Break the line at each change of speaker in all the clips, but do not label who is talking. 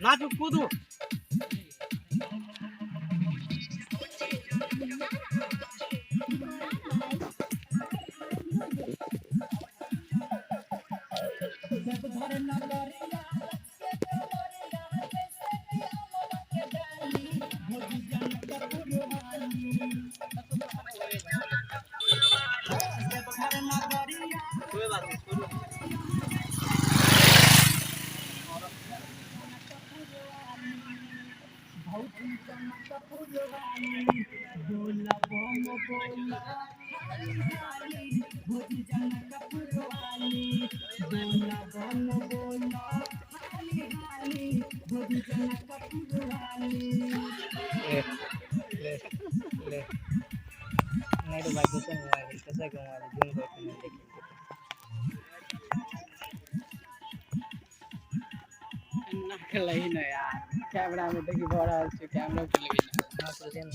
नाचू कूदू।
ले ले ले। नहीं तो भाई, दूसरा मोबाइल कैसा क्यों मोबाइल जूम करके नहीं देखेंगे।
ना खेलही ना यार, कैमरा में देखी भऽ रहल छै, कैमरा खेलबी ना।
हाँ तो दे ना।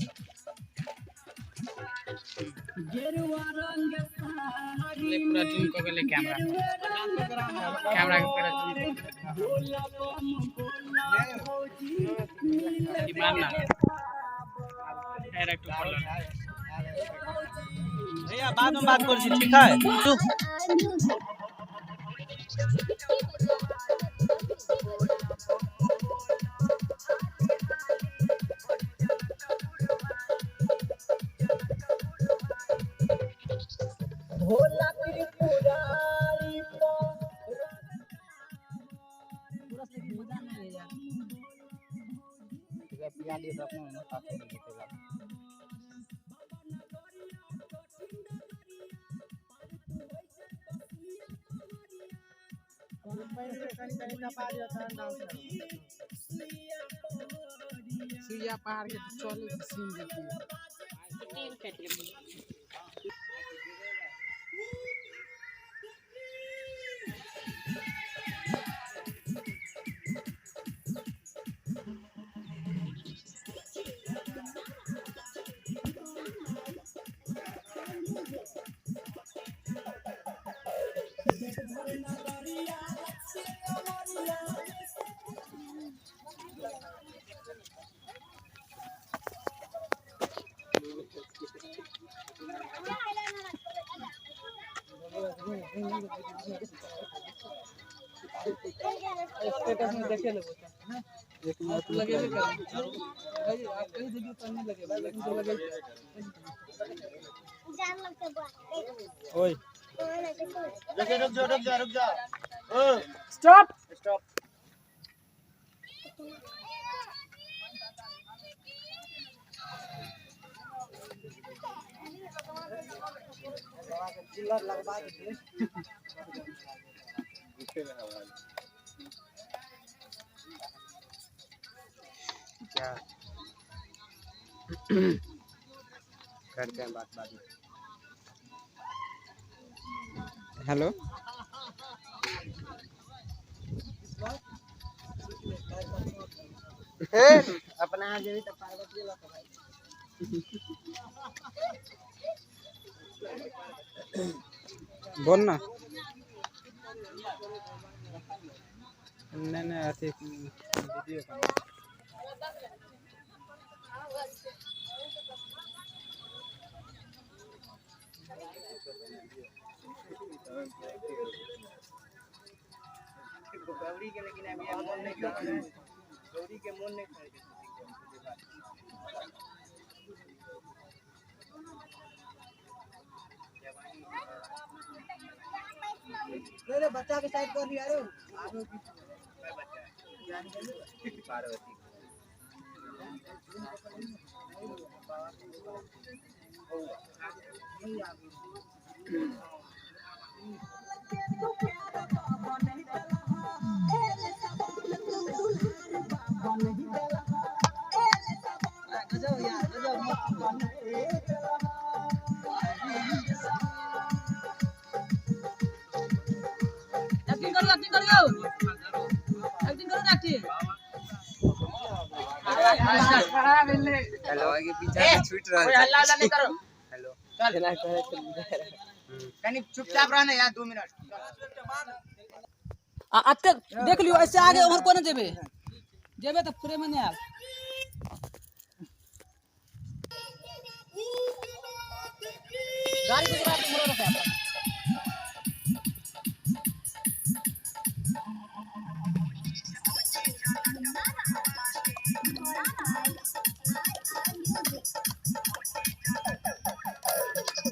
ले, पूरा जूम कऽ के ले कैमरा, कैमरा के पूरा जूम कऽ के मार ना, डायरेक्ट ऊपर लगा।
भैया, बाद में बात कर छी, ठीक है? तू
पिया लिए तो अपने में साथ नहीं देगा।
सुइया पहाड़ के चले के सीन देखिए। स्टेटस में देखे लेबो। लगेबे कर भाई, आप कहीं देखियो तो नहीं लगेगा, लेकिन तो लगे।
ओए।
देखिए, रुक जा, रुक जा, रुक जा। ओ।
स्टॉप।
स्टॉप। लगवा दे।
क्या करते हैं बात बाद में। हेलो। अपना यहाँ जेबी तो पार्वती लग भाई। बोल ना। नहीं नहीं, ऐसे वीडियो का।
गौरी के लेकिन अभी मोन नहीं कर रहा है। गौरी के मोन नहीं कर।
नहीं, बच्चा के साइड कर लिया रे।
पार्वती।
एक्टिंग करू, एक्टिंग करू, एक्टिंग करू, एक्टिंग।
हेलो, आगे पीछे से छूट रहा है।
हल्ला हल्ला नहीं करो।
हेलो।
चल।
कनी चुपचाप रहना यार 2 मिनट।
आ अते देख लियो, ऐसे आगे उम्हर कोने जेबे जेबे तऽ फ्रेम में नहि आयल। गाड़ी के उम्हरो रखे।